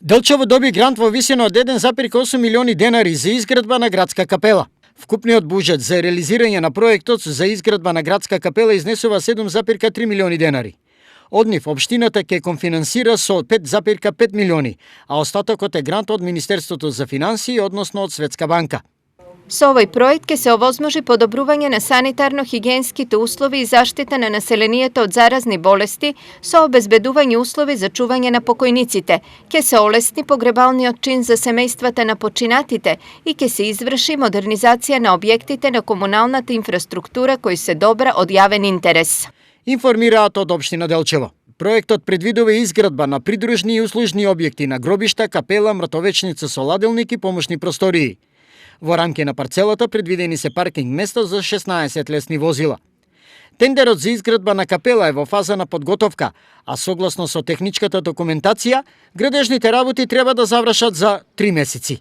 Делчево доби грант во висина од 1,8 милиони денари за изградба на градска капела. Вкупниот буџет за реализирање на проектот за изградба на градска капела изнесува 7,3 милиони денари. Од нив општината ќе конфинансира со 5,5 милиони, а остатокот е грант од Министерството за финансии, односно од Светска банка. Со овој проект ќе се овозможи подобрување на санитарно-хигиенските услови и заштита на населението од заразни болести со обезбедување услови за чување на покојниците, ќе се олесни погребалниот чин за семејствата на починатите и ќе се изврши модернизација на објектите на комуналната инфраструктура кои се добра од јавен интерес. Информираат од општина Делчево. Проектот предвидува изградба на придружни и услужни објекти на гробишта, капела, мртовечница со ладилник и помошни простории. Во рамки на парцелата предвидени се паркинг места за 16 лесни возила. Тендерот за изградба на капела е во фаза на подготовка, а согласно со техничката документација, градежните работи треба да завршат за 3 месеци.